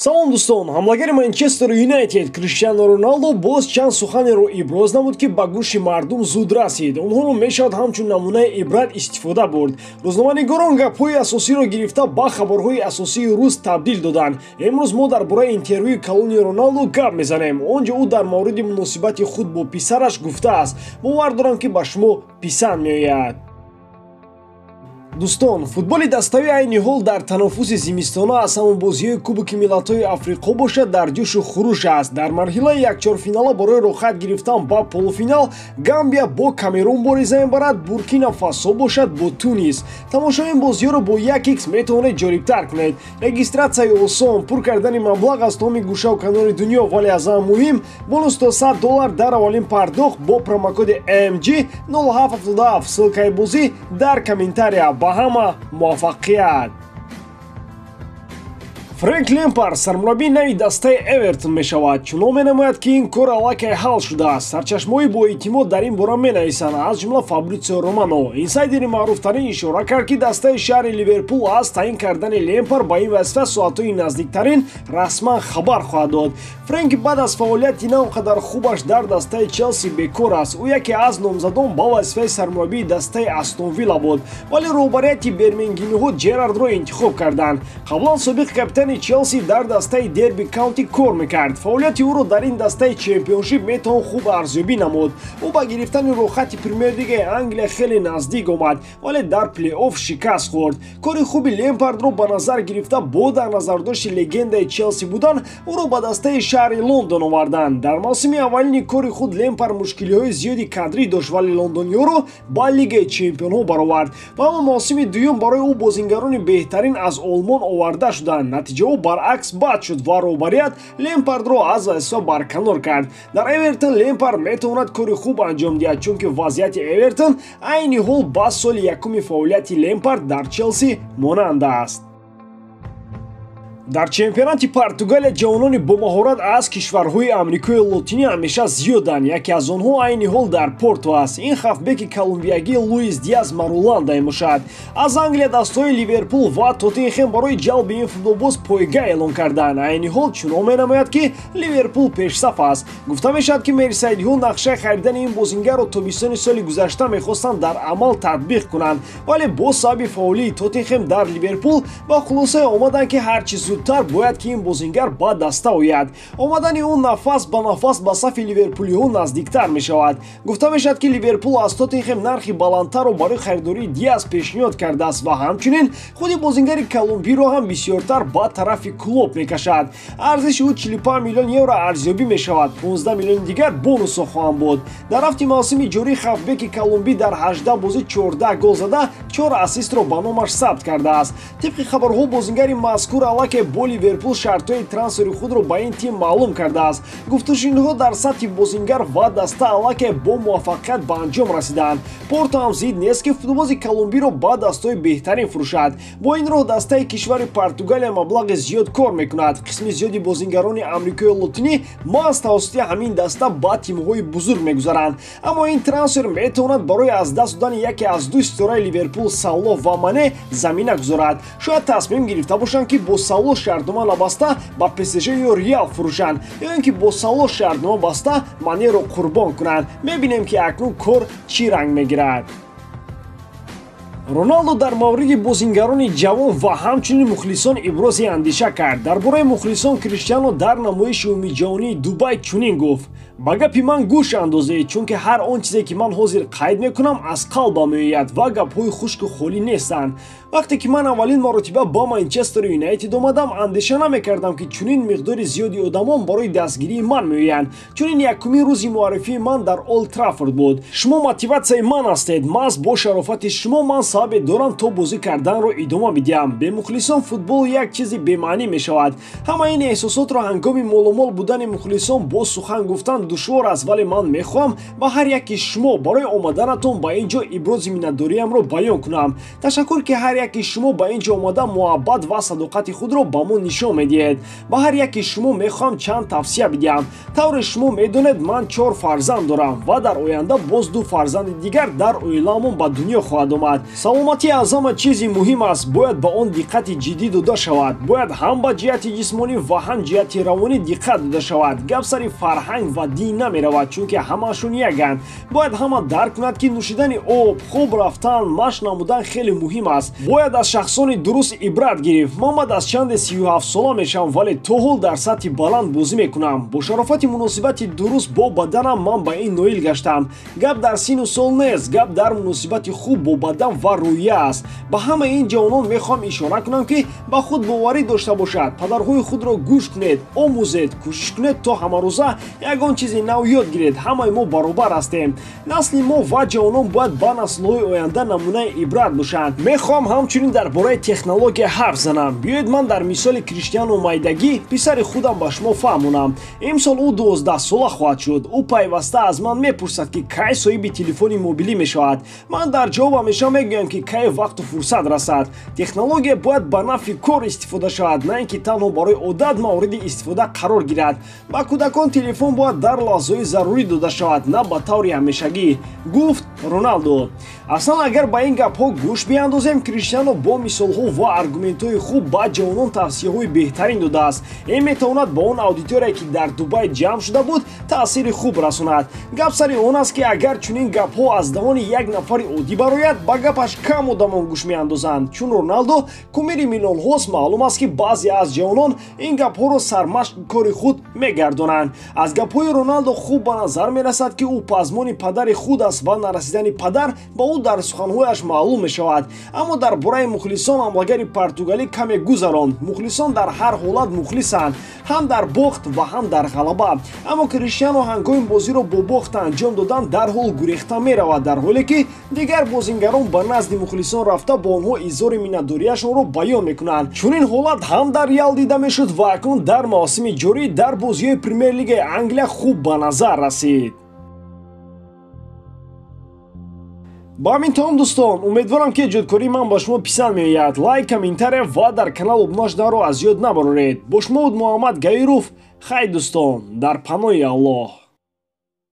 Салом дӯстон, ҳамлагари Манчестер Юнайтед Криштиану Роналду боз чанд суханеро иброз намуд, ки ба гӯши мардум зуд расид. Онҳоро мешавад ҳамчун намунаи ибрат истифода бурд. Рӯзноманигорон гапҳои асосиро гирифта ба хабарҳои асосии рӯз табдил доданд. Имрӯз мо дар бораи интервюи калони Роналду гап мезанем. Он ҷо ӯ дар мавриди муносибати худ бо писараш гуфтааст. Бовар дорам, ки ба шумо писанд меояд. Дӯстон, футболи даставӣ айни ҳол дар танаффуси зимистона аз ҳамон бозиҳои Кубоки миллатҳои Африқо бошад, дар ҷӯшу хуруш аст. Дар марҳилаи якчорфинала барои роҳхат гирифтан ба полуфинал Гамбия бо Камерун бориза мебарад, Буркина Фасо бошад бо Тунис. Тамошои ин бозиҳоро бо 1x метавонед ҷолибтар кунед. Регистратсияи осон, пур кардани маблағ аз тамоми гӯшаву канори дунё, вале аз ҳама муҳим бонус то $100 дар аввалин пардохт бо промокоди MG 0777. Ссылкаи бозӣ дар комментария. Ба ҳама муваффақият. Фрэнк Лемпард сармураббии нави дастаи Эвертон мешавад. Чунон менамояд, ки ин кор аллакай ҳал шудааст. Сарчашмаҳои боэътимод дар ин бора менависанд, аз ҷумла Фабритсио Романо. Инсайдери маъруфтарин ишора кард, ки дастаи шаҳри Ливерпул аз таъин кардани Лемпард ба ин вазифа соатҳои наздиктарин расман хабар хоҳад дод. Фрэнк баъд аз фаъолияти на он қадар хубаш дар дастаи Челси бекор аст. Ӯ яке аз номзадон ба вазифаи сармураббии дастаи Астон Вилла буд, вале роҳбарияти бермингемиҳо Джерардро интихоб карданд. Қаблан собиқ капитани Челси дар дастаи Дерби Каунти кор мекард. Фаъолияти ӯро дар ин дастаи чемпионшип метавон хуб арзёбӣ намуд. Ӯ ба гирифтани роҳхати Премер-лигаи Англия хеле наздик омад, вале дар плей-офф шикаст хӯрд. Кори хуби Лемпардро ба назар гирифта, бо дар назардошти легендаи Челси будан, ӯро ба дастаи шаҳри Лондон оварданд. Дар мавсими аввалини кори худ Лемпард мушкилиҳои зиёди кадрӣ дошт, вале лондониёро ба Лигаи чемпионҳо баровард. Ва аммо мавсими дуюм барои ӯ бозингарони беҳтарин аз Олмон оварда шуданд. Натиҷа ӯ баръакс бад шуд ва роҳбарият Лемпардро аз вазифа барканор кард. Дар Эвертон Лемпард метавонад кори хуб анҷом диҳад, чунки вазъияти Эвертон айни ҳол ба соли якуми фаъолияти Лемпард дар Челси монанд аст. Дар чемпионати Португалия ҷавонони бомаҳорат аз кишварҳои Амрикои Лотинӣ ҳамеша зиёданд. Яке аз онҳо айни ҳол дар Порто аст. Ин хавфбеки колумбиягӣ Луис Диас Маруланда мебошад. Аз Англия дастҳои Ливерпул ва Тоттенхем барои ҷалби ин футболбоз пойга эълон карданд. Айни ҳол чунон менамояд, ки Ливерпул пешсаф аст. Гуфта мешавад, ки мерсайдиҳо нақшаи харидани ин бозингарро тобистони соли гузашта мехостанд дар амал татбиқ кунанд, вале бо сабаби фаъолии Тоттенхем дар Ливерпул ба хулосае омаданд, ки ҳарчи зудтар бояд ки ин бозингар ба даста ояд. Омадани ӯ нафас ба нафас ба сафи ливерпулиҳо наздиктар мешавад. Гуфта мешавад, ки Ливерпул аз Тоттенхем нархи баландтарро барои харидории Диас пешниҳод кардааст ва ҳамчунин худи бозингари колумбиро ҳам бисёртар ба тарафи клуб мекашад. Арзиши ӯ 45 миллион евро арзёбӣ мешавад, 15 миллиони дигар бонусҳо хоҳанд буд. Дар рафти мавсими ҷорӣ хавфбеки колумбӣ дар 18 бозӣ 14 гол зада, 4 ассистро ба номаш сабт кардааст. Тибқи хабарҳо, бозингари мазкур аллакай бо Ливерпул шартҳои трансфери худро ба ин тим маълум кардааст. Гуфтушунидҳо дар сатҳи бозингар ва даста аллакай бо муваффақият ба анҷом расидаанд. Порто ҳам зид нест, ки футболбози колумбиро ба дастҳои беҳтарин фурӯшад. Бо ин роҳ дастаи кишвари Португалия маблағи зиёд кор мекунад. Қисми зиёди бозингарони Амрикои Лотинӣ маҳз тавассути ҳамин даста ба тимҳои бузург мегузаранд. Аммо ин трансфер метавонад барои аз даст додани яке аз ду ситораи Ливерпул Салоҳ ва Мане замина гузорад. Шояд тасмим гирифта бошанд, ки бо Салоҳ шартнома набаста ба ПСЖ ё Реал фурӯшанд, ё ин ки бо Салоҳ шартнома баста Манеро қурбон кунанд. Мебинем, ки акнун кор чӣ ранг мегирад. Роналдо дар мавриди бозингарони ҷавон ва ҳамчунин мухлисон ибрози андеша кард. Дар бораи мухлисон Криштиано дар намоиши умумиҷаҳонии Дубай чунин гуфт: ба гапи ман гӯш андозед, чунки ҳар он чизе ки ман ҳозир қайд мекунам аз қалбам меояд ва гапҳои хушку холӣ нестанд. Вақте ки ман аввалин маротиба ба Манчестер Юнайтед омадам, андеша намекардам, ки чунин миқдори зиёди одамон барои дастгирии ман меоянд. Чунин якумин рӯзи муаррифии ман дар Олд Траффорд буд. Шумо мотиватсияи ман ҳастед. Маҳз бо шарофати шумо ман сабабе дорам то бозӣ карданро идома бидиҳам. Бемухлисон футбол як чизи бемаънӣ мешавад. Ҳама ин эҳсосотро ҳангоми молумол будани мухлисон бо сухан гуфтан душвор аст, вале ман мехоҳам ба ҳар яки шумо барои омаданатон ба ин ҷо ибрози миннатдориамро баён кунам. Ташаккур, ки ҳар яки шумо ба ин ҷо омада муҳаббат ва садоқати худро ба мо нишон медиҳед. Ба ҳар яки шумо мехоҳам чанд тавсия бидиҳам. Тавре шумо медонед, ман 4 фарзанд дорам ва дар оянда боз 2 фарзанди дигар дар оиламон ба дунё хоҳад омад. Саломатӣ аз ҳама чизи муҳим аст, бояд ба он диққати ҷиддӣ дода шавад. Бояд ҳам ба ҷиҳати ҷисмонӣ ва ҳам ҷиҳати равонӣ диққат дода шавад. Гап сари фарҳанг ва дин намеравад, чунки ҳамаашон яганд. Бояд ҳама дарк кунад, ки нӯшидани об, хоб рафтан, машқ намудан хеле муҳим аст. Бояд аз шахсони дуруст ибрат гирифт. Ман баъд аз чанде 37 сола мешавам, вале то ҳол дар сатҳи баланд бозӣ мекунам. Бо шарофати муносибати дуруст бо баданам ман ба ин ноил гаштам. Гап дар сину сол нест, гап дар муносибати хуб бо бадан ва рӯя аст. Ба ҳамаи ин ҷавонон мехоҳам ишора кунам, ки ба худ боварӣ дошта бошад. Падарҳои худро гӯш кунед, омӯзед, кӯшиш кунед то ҳамарӯза ягон чизи нав ёд гиред. Ҳамаи мо баробар ҳастем. Насли мо ва ҷавонон бояд ба наслҳои оянда намунаи ибрат бошанд. Мехоҳам ҳамчунин дар бораи технология ҳарф занам. Биёед ман дар мисоли Криштиану майдагӣ писари худам ба шумо фаҳмонам. Имсол ӯ 12 сола хоҳад шуд. Ӯ пайваста аз ман мепурсад, ки кай соҳиби телефони мобилӣ мешавад. Ман дар ҷавоб ҳамеша мегӯям, ки кай вақту фурсат расад. Технология бояд ба нафъи кор истифода шавад, на ин ки танҳо барои одат мавриди истифода қарор гирад. Ба кӯдакон телефон бояд дар лаҳзаҳои зарурӣ дода шавад, на ба таври ҳамешагӣ, гуфт Роналдо. Аслан агар ба ин гапҳо гӯш биандозем, Криштиано бо мисолҳо ва аргументҳои хуб ба ҷавонон тавсияҳои беҳтарин додааст. Ин метавонад ба он аудитория, ки дар Дубай ҷамъ шуда буд, таъсири хуб расонад. Гап сари он аст, ки агар чунин гапҳо аз даҳони як нафари оддӣ барояд, ба гапаш кам одамон гӯш меандозанд. Чун Роналдо кумири миллионҳост, маълум аст, ки баъзе аз ҷавонон ин гапҳоро сармашқи кори худ мегардонанд. Аз гапҳои Роналдо хуб ба назар мерасад, ки ӯ пазмони падари худ аст ва нарасидани падар ба ӯ дар суханҳояш маълум мешавад. Аммо дар бораи мухлисон ҳамлагари португалӣ каме гузаронд. Мухлисон дар ҳар ҳолат мухлисанд, ҳам дар бохт ва ҳам дар ғалаба. Аммо Криштиано ҳангоми бозиро бо бохт анҷом додан дарҳол гурехта меравад, дар ҳоле ки дигар бозингарон ба назди мухлисон рафта бо онҳо изҳори миннатдориашонро баён мекунанд. Чунин ҳолат ҳам дар Реал дида мешуд ва акнун дар мавсими ҷорӣ дар бозиҳои Премер-лигаи Англия хуб ба назар расид. Ба ҳамин тамом, дӯстон, умедворам, ки эҷодкории ман ба шумо писанд меояд. Лайк, комментария ва дар канал обуна шуданро аз ёд набароред. Бо шумо буд Муҳаммад Гаиров. Хай дӯстон, дар паноҳи Аллоҳ.